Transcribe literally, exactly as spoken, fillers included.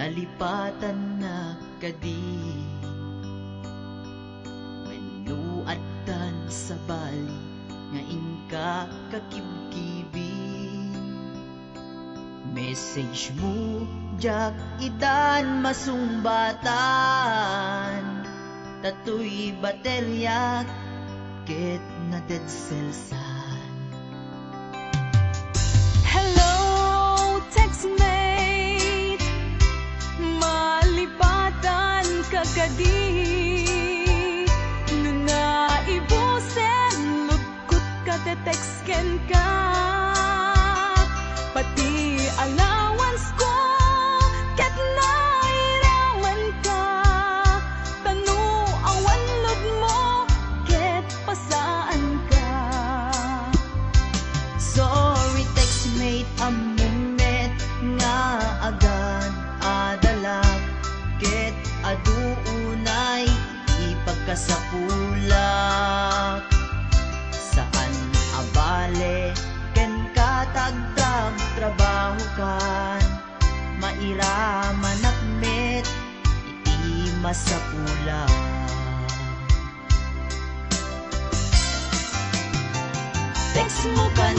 Nalipatannak kadi? Wenno addan sabali nga inka kakibkibi? Message mo, diak itan masungbatan, ta toy bateriak ket na-dead cellsan. Hello, textmate! Malipatan ka kadi? No naibusen, lugkotka te-text kenka. Pati allowance ko ket nairamanka. Ta no awan load mo ket pasaanka. Sorry, textmate, ammom met nga agad-adalak ket adu unay ipagkasapulak. Saan a bale kenka ta agtrabtrabahokan, mairamanak met iti masapulak. Text mo kan